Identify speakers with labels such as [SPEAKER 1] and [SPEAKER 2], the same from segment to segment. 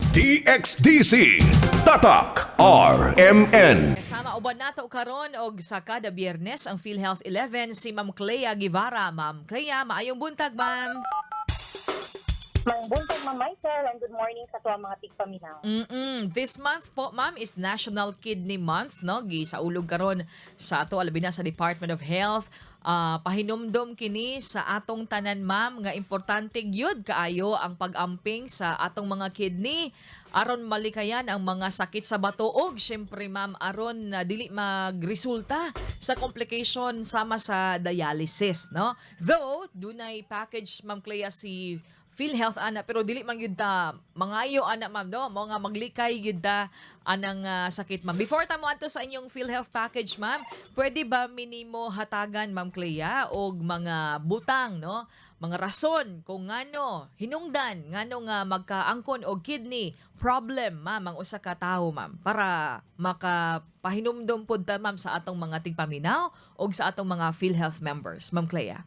[SPEAKER 1] DXDC Tatak RMN.
[SPEAKER 2] Kasama uban nato karon og sa kada Biyernes ang PhilHealth 11, si Ma'am Clea Guevara. Ma'am Clea, maayong buntag, ma'am.
[SPEAKER 3] Maayong buntag, Ma'am Michael, and good morning sa tuwa mga tigpaminaw.
[SPEAKER 2] This month po, ma'am, is National Kidney Month, no? Gisaulog karon sa ato, alabi na sa Department of Health. Pahinumdom kini sa atong tanan, ma'am, nga importante gyud kaayo ang pag-amping sa atong mga kidney aron malikayan ang mga sakit sa bato og syempre, ma'am, aron na dili magresulta sa complication sama sa dialysis, no? Though dunay package, Ma'am Clea, si PhilHealth ana, pero dili man gyud ta mangayo ana, ma'am, no, mo nga maglikay gyud ta anang sakit, ma'am. Before ta mo adto sa inyong PhilHealth package, ma'am, pwede ba minimo hatagan, Ma'am Clea, og mga butang, no, mga rason kung ngano hinungdan ngano nga magkaangkon og kidney problem, ma'am, ang usa ka tawo, ma'am, para makapahinumdom pud ta, ma'am, sa atong mga tigpaminaw og sa atong mga PhilHealth members, Ma'am Clea?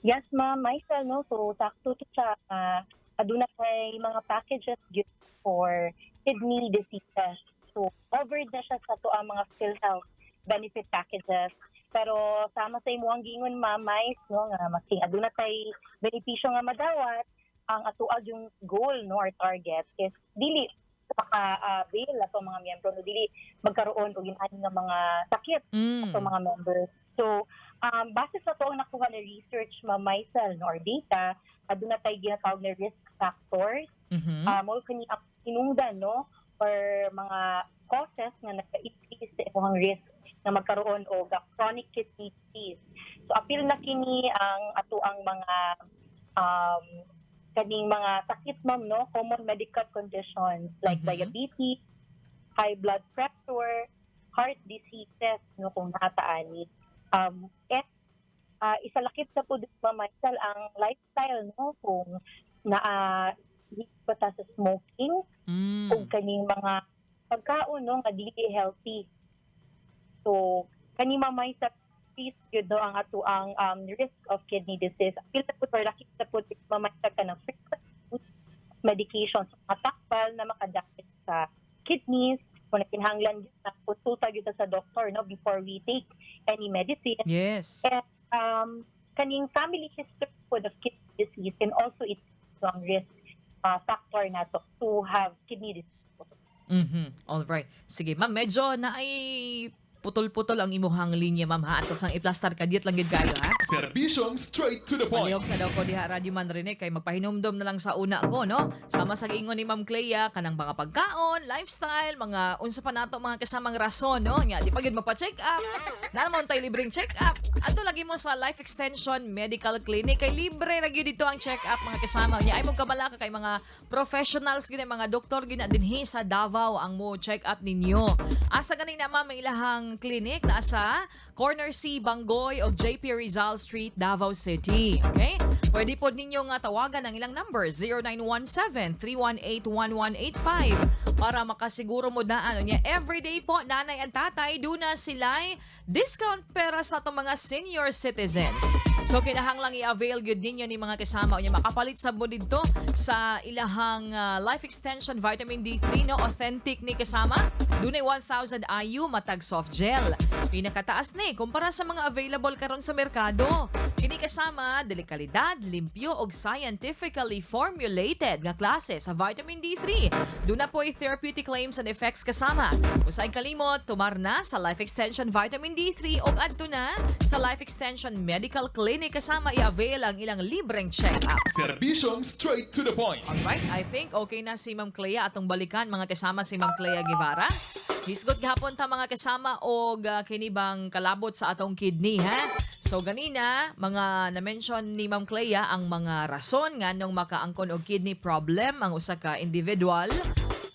[SPEAKER 3] Yes, Ma'am Michael, no? So, sakto to siya. Aduna kay mga packages gyud for kidney diseases. So, covered na siya sa ato ang mga PhilHealth benefit packages. Pero sama sa imong giingon, Ma'am Mais, no, nga maski aduna kay benepisyo nga madawat, ang ato yung goal, no, or target is dili maka-avail ato mga miyembro, no, dili magkaroon og inani nga mga sakit sa mga members. So, base sa to ang nakuha na research, Ma'am Maisel, no, or data, aduna tay ginatawag na risk factors. Mo kani ang hinungdan, no, or mga causes nga naka-increase sa imong risk na magkaroon og chronic kidney disease. So apil na kini ang ato ang mga kaning mga sakit, ma'am, no, common medical conditions like diabetes, high blood pressure, heart diseases, no, kung naa ta ani. And isalakip sa po, Ma'am Michael, ang lifestyle, no, kung naa pa ta sa smoking ug kaning mga pagkaon, no, nga dili healthy. So kani, Ma'am Michael, increase gyud, no, ang ato ang risk of kidney disease. Apil na po or lakip na po, Ma'am Michael, kanang frequent medications, mga takbal na makadamage sa kidneys, kung kinahanglan gyud na konsulta gyud ta sa doktor, no, before we take any medicine. And kaning family history po of kidney disease and also it's ang risk factor nato to have kidney disease.
[SPEAKER 2] All right. Sige, ma'am, medyo na ay putol-putol ang imuhang linya, ma'am, ha. Ato sang iplastar kadiyot lang gyud kayo, ha.
[SPEAKER 1] Serbisyong straight to the point.
[SPEAKER 2] Palihog sa daw ko diha, Radyo Man Rene, kay magpahinumdom na lang sa una ko, no? Sama sa giingon ni Ma'am Clea, kanang mga pagkaon, lifestyle, mga unsa pa nato mga kasamang rason, no? Nya di pa gyud magpa-check up. Naa man tay libreng check up. Adto lagi mo sa Life Extension Medical Clinic kay libre ra gyud dito ang check up, mga kasama. Nya ay mo kabalaka kay mga professionals gid, mga doktor gid na dinhi sa Davao ang mo check up ninyo. Asa gani na, ma'am, ang ilahang clinic? Naa sa Corner C Bangoy og JP Rizal Street, Davao City. Okay? Pwede po ninyo nga tawagan ang ilang number 0917-318-1185 para makasiguro mo daan. Nya everyday po, nanay and tatay, duna sila'y discount pera sa atong mga senior citizens. So kinahanglang i-avail gyud ninyo ni, mga kasama, unya makapalit sa mo didto sa ilahang Life Extension Vitamin D3, no, authentic ni, kasama. Dunay 1000 IU matag soft gel. Pinakataas ni kumpara sa mga available karon sa merkado. Kini, kasama, dili kalidad, limpyo og scientifically formulated nga klase sa vitamin D3. Duna po'y therapeutic claims and effects, kasama. Usay kalimot, tumar na sa Life Extension Vitamin D3 og adto na sa Life Extension Medical Clinic, kasama, i-avail ang ilang libreng check-up.
[SPEAKER 1] Serbisyong straight to the point.
[SPEAKER 2] Alright, I think okay na si Ma'am Clea. Atong balikan, mga kasama, si Ma'am Clea Guevara. Hisgot gihapon ta, mga kasama, og kini bang kalabot sa atong kidney, ha. So ganina mga na-mention ni Ma'am Clea ang mga rason nganong makaangkon og kidney problem ang usa ka individual.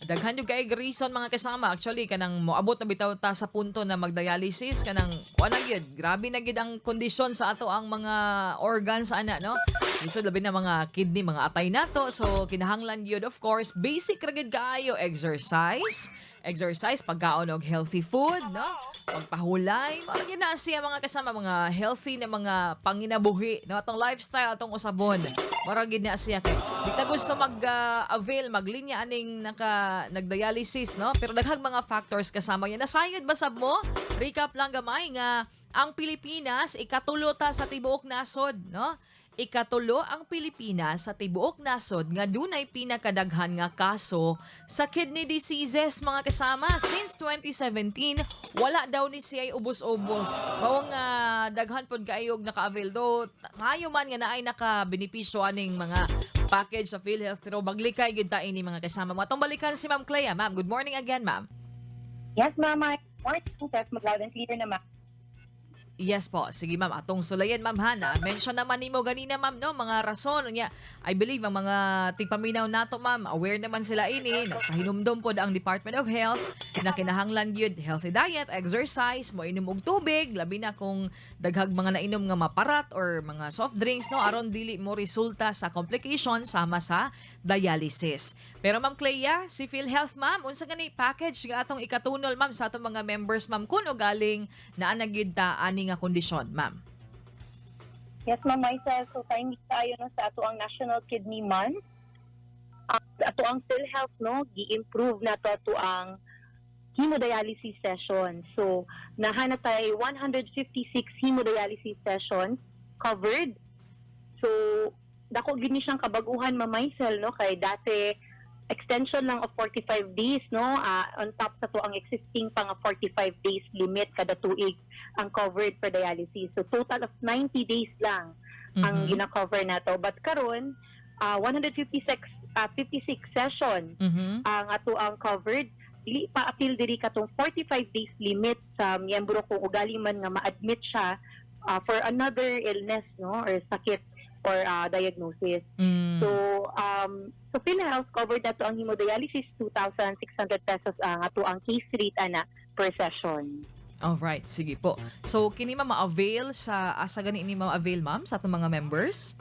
[SPEAKER 2] Daghan yung kay reason, mga kasama. Actually, kanang moabot na bitaw ta sa punto na magdialysis, kanang kuan na gyud. Grabe na gyud ang kondisyon sa ato ang mga organs ana, no? Lisod labi na mga kidney, mga atay nato. So kinahanglan gyud, of course, basic ra gyud kaayo: exercise, exercise, pagkaon og healthy food, no? Pagpahulay, mao gyud na siya, mga kasama, mga healthy na mga panginabuhi, no? Atong lifestyle, atong usabon. Mao gyud na siya kay di ta gusto mag avail, maglinya aning naka nagdialysis, no? Pero daghang mga factors kasama niya. Nasayod ba sab mo? Recap lang gamay nga ang Pilipinas, ikatulo ta sa tibuok nasod, no? Ikatulo ang Pilipinas sa tibuok nasod nga dunay pinakadaghan nga kaso sa kidney diseases, mga kasama. Since 2017, wala daw ni siya ubos-ubos. Mao nga daghan pod kaayog naka-avail do. Maayo man nga naay naka-benepisyo aning mga package sa PhilHealth, pero maglikay gid ta ini, mga kasama. Mo atong balikan si Ma'am Clea. Ma'am, good morning again, ma'am.
[SPEAKER 3] Yes, ma'am. Morning, Tess. Mag-loud and clear na, ma'am.
[SPEAKER 2] Yes po. Sige, ma'am, atong sulayan, ma'am Hana. Mention naman nimo ganina, ma'am, no, mga rason niya. I believe ang mga tigpaminaw nato, ma'am, aware naman sila ini. Nagpahinumdom pod ang Department of Health na kinahanglan gyud healthy diet, exercise, mo inom og tubig, labi na kung daghag mga nainom nga maparat or mga soft drinks, no, aron dili mo resulta sa complications sama sa dialysis. Pero Ma'am Clea, si PhilHealth, ma'am, unsa gani package nga atong ikatunol, ma'am, sa atong mga members, ma'am, kun o galing naa na gyud ta ani nga kondisyon, ma'am?
[SPEAKER 3] Yes, ma'am Maisel. So, timely tayo, no, sa ato ang National Kidney Month. Ato ang PhilHealth, no, gi-improve na to ato ang hemodialysis session. So, naa na tay 156 hemodialysis sessions covered. So, dako gid ni siyang kabaguhan, Ma'am Maisel, no, kay dati extension lang of 45 days, no, on top sa to ang existing pa nga 45 days limit kada tuig ang covered for dialysis. So total of 90 days lang ang gina-cover nato. But karon, 156 56 session ang ato ang covered. Dili pa apil diri katong 45 days limit sa miyembro kung ugali man nga ma-admit siya for another illness, no, or sakit or diagnosis. So PhilHealth covered nato ang hemodialysis, ₱2,600 ang ato ang case rate ana per session.
[SPEAKER 2] Alright, sige po. So kini, ma'am, ma-avail sa asa gani ini ma-avail, ma'am, sa atong mga members?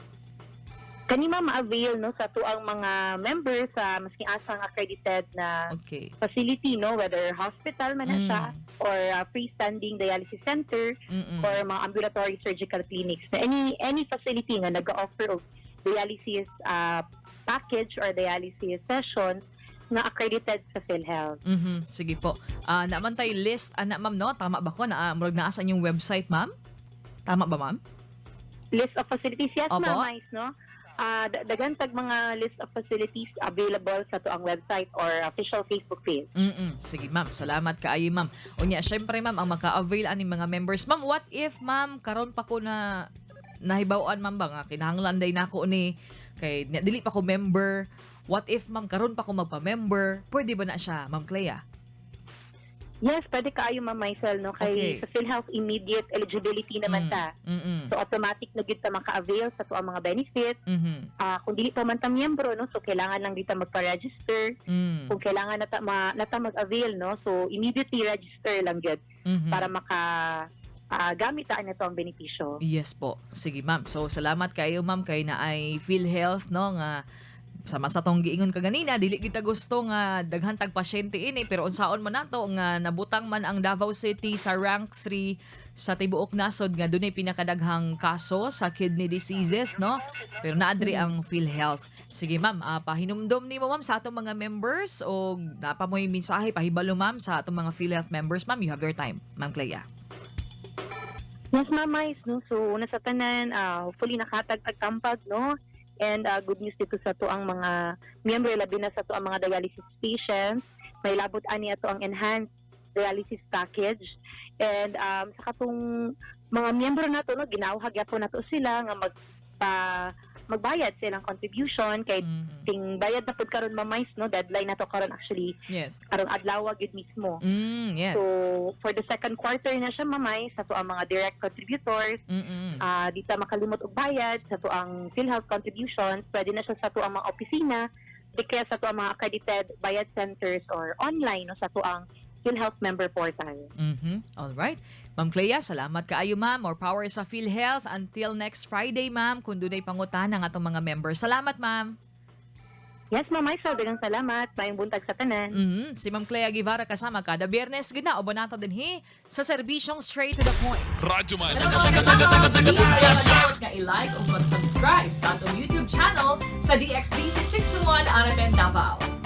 [SPEAKER 3] Kani, ma'am, ma-avail, no, sa atuang mga members sa maski asang accredited na facility, no, whether hospital man na siya or freestanding dialysis center or mga ambulatory surgical clinics, na any facility nga nag-offer og dialysis package or dialysis sessions nga accredited sa PhilHealth.
[SPEAKER 2] Sige po. Ah, naa man tay list ana, ma'am, no? Tama ba ko na murag naa sa inyong website, ma'am? Tama ba, ma'am?
[SPEAKER 3] List of facilities, yes.
[SPEAKER 2] Opo.
[SPEAKER 3] Ma'am Mais, no? Daghan tag mga list of facilities available sa atuang website or official Facebook page.
[SPEAKER 2] Sige, ma'am, salamat kaayo, ma'am. Unya, syempre, ma'am, ang maka-avail ani mga members. Ma'am, what if, ma'am, karon pa ko na nahibaw-an, ma'am, ba nga kinahanglan day nako ni kay dili pa ko member. What if, ma'am, karon pa ko magpa-member? Pwede ba na siya, Ma'am Clea?
[SPEAKER 3] Yes, pwede kaayo, Ma'am Maisel, no, kay sa PhilHealth immediate eligibility naman ta. So automatic na gyud ta maka-avail sa atuang mga benefits. Kung dili pa man ta miyembro, no, so kailangan lang dita magpa-register. Kung kailangan na ta mag-avail, no, so immediately register lang gyud para maka gamit ta nito ang benepisyo.
[SPEAKER 2] Yes po. Sige, ma'am. So salamat kayo, ma'am, kay naay PhilHealth, no, nga sama sa tong giingon kaganina, dili kita gusto nga daghan tag pasyente ini, pero unsaon man nato nga nabutang man ang Davao City sa rank 3 sa tibuok nasod nga dunay pinakadaghang kaso sa kidney diseases, no? Pero naadri ang PhilHealth. Sige, ma'am, pahinumdom nimo, ma'am, sa atong mga members o naa pa mo'y mensahe pahibalo, ma'am, sa atong mga PhilHealth members, ma'am. You have your time, Ma'am Clea.
[SPEAKER 3] Yes, Ma'am Mais, no? So, una sa tanan, hopefully nakatag tagkampag, no? And good news dito sa atuang mga miyembro, labi na sa atuang mga dialysis patients. May labot ani ato ang enhanced dialysis package. And sa katong mga miyembro nato, no, ginawhag gyapon nato sila nga magbayad silang contribution kay ting bayad na pud karon, Ma'am Mais, no? Deadline na to karon actually, karong adlaw gyud mismo. So for the second quarter na siya, Ma'am Mais, sa ang mga direct contributors, di ta makalimot og bayad sa ang PhilHealth contributions. Pwede na siya sa ang mga opisina, di kaya sa ang mga accredited bayad centers or online, no, sa ang PhilHealth member portal.
[SPEAKER 2] All right. Ma'am Clea, salamat kaayo, ma'am. More power sa PhilHealth. Until next Friday, ma'am, kung dunay pangutana ang atong mga members. Salamat, ma'am.
[SPEAKER 3] Yes, Ma'am Maisel, daghang salamat. Maayong buntag sa tanan.
[SPEAKER 2] Si Ma'am Clea Guevara kasama kada Biyernes gid na uban nato dinhi sa serbisyong Straight to the Point.
[SPEAKER 1] Radyo Man.
[SPEAKER 2] Hello, mga kasama! Please ayaw kalimot nga i-like o mag-subscribe sa atong YouTube channel sa DXDC 61 RMN Davao.